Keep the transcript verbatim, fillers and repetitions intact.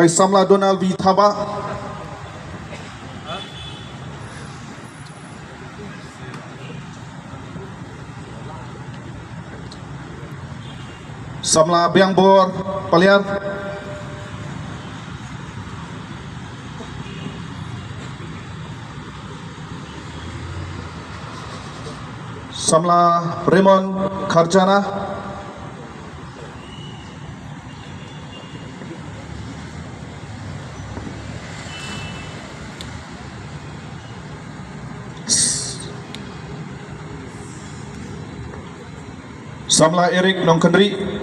Samla Donald V Thaba. Samla Biangbor Paliar. Samla Raymond Kharjana. Samla Eric Nongkynrih.